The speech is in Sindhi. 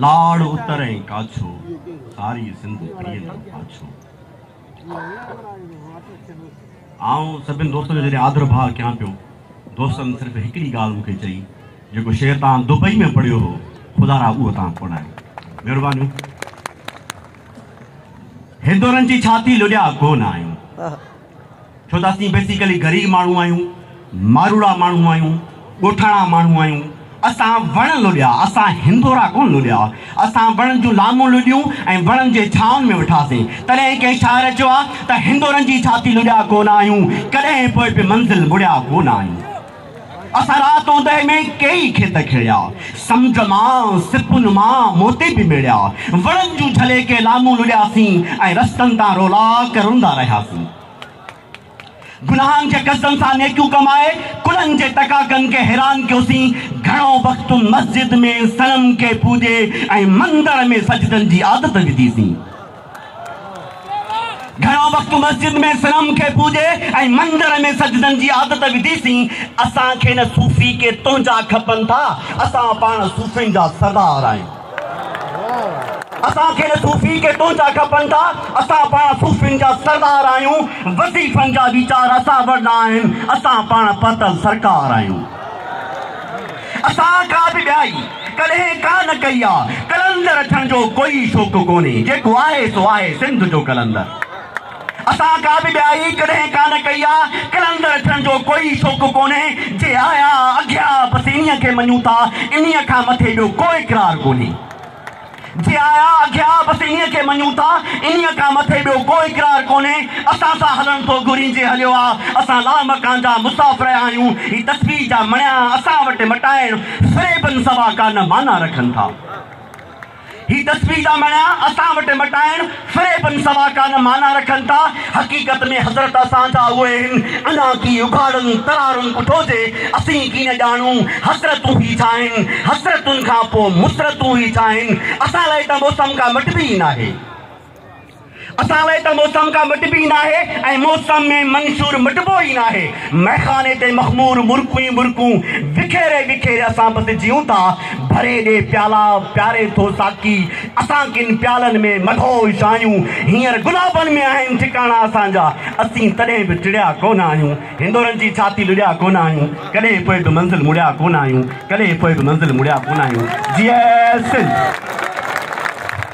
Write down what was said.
لاڙ اتر ۽ ڪاڇو، ساري سنڌ پرينء جو پاڇو. آئون سڀن دوستن جو جڏهن آڌر ڀاء ڪيان پيو، دوستن صرف هڪڙي ڳالهه مون کي چئي، جيڪو شعر توهان دبئي ۾ پڙهيو هو، خدارا اهو توهان پڙهايو. مهربانيون. هندورن جي ڇاتي لڏيا ڪو نه آهيون. ڇو ته اسين بيسيڪلي غريب ماڻهو آهيون، ماروئڙا ماڻهو آهيون، ڳوٺاڻا ماڻهو آهيون، اسان وڻ لڏيا، اسان هندورا ڪونه لڏيا، اسان وڻن جون لامون لڏيون ۽ وڻن جي ڇانون ۾ ويٺاسين. تڏهن ڪنهن شاعر چيو آهي ته هندورن جي ڇاتي لڏيا ڪونه آهيون، ڪڏهن پوء به منزل مڙيا ڪونه آهيون. اسان رات اوندهه ۾ ڪيئي کيت کيڙيا، سمنڊ مان، سپن مان موتي به ميڙيا، وڻن جون جهلي ڪي لامون لڏياسين ۽ رستن تان رولاڪ رلندا رهياسين. گناهن جي قرضن سان نيڪيون ڪمائي، ڪلن جي تڪاڪن کي حيران ڪيوسين، گهڻو وقت مسجد ۾ صنم کي پوڄي ۽ مندر ۾ سجدن جي عادت وڌيسين. گهڻو وقت مسجد ۾ صنم کي پوڄي ۽ مندر ۾ سجدن جي عادت وڌيسين، اسان کي نه صوفي ڪي تنهنجا کپن ٿا، اسان پاڻ صوفين جا سردار آهيون. اسان کي نه صوفي ڪي تنهنجا کپن ٿا، اسان پاڻ صوفين جا سردار آهيون، وظيفن جا ويچار اسان وٽ نه آهن، اسان پاڻ پهتل سرڪار آهيون. اسان ڪا به ٻيائي ڪڏهن ڪا نه ڪئي آ، قلندر ٿيڻ جو ڪوئي شوق ڪونهي، جيڪو آهي سو آهي سنڌ جو قلندر. اسان ڪا به ٻيائي ڪڏهن ڪا نه ڪئي آ، قلندر ٿيڻ جو ڪوئي شوق ڪونهي، جي آيا اگهيا بس انهيء کي مڃون ٿا، انهيء کان مٿي ٻيو ڪو اقرار ڪونهي. جي آيا اگهيا بس انهيء کي مڃون ٿا، انهيء کان مٿي ٻيو ڪو اقرار ڪونهي، اسان سان هلڻ ٿو گهرين جي هليو آ، اسان لامڪان جا مسافر آهيون، هي تسبيح جا مڻيا اسان وٽ مٽائڻ فريبن سوا ڪا نه معنيٰ رکن ٿا. هي تسبيح جا مڻيا اسان وٽ مٽائڻ فريبن سوا ڪا نه معنيٰ رکن ٿا، حقيقت ۾ حضرت اسان جا اهي هن اڃا ڪي اگهاڙن ترارن ڪٺو جي اسين ڪين ڄاڻون حسرتون هي ڇا آهن حسرتن کان پوء مسرتون هي ڇا آهن اسان لاء ته موسم ڪا مٽبي ئي ناهي اسان لاء ته موسم ڪا مٽبي ئي ناهي ۽ موسم ۾ منشور مٽبو ئي ناهي مئخاني تي مخمور مرڪون ئي مرڪون وکيري وکيري اسان بس جيئون ٿا ڀري ڏي پيالا پياري ٿو ساقي اسان ڪن پيالن ۾ مدهوش آهيون، هينئر گلابن ۾ آهن ٺڪاڻا اسان جا، اسين تڏهن به ٽڙيا ڪونه آهيون، هندورن جي ڇاتي لڏيا ڪونه آهيون، ڪڏهن پوء به منزل مڙيا ڪونه آهيون، ڪڏهن پوء به منزل مڙيا ڪونه آهيون. جيئي سنڌ.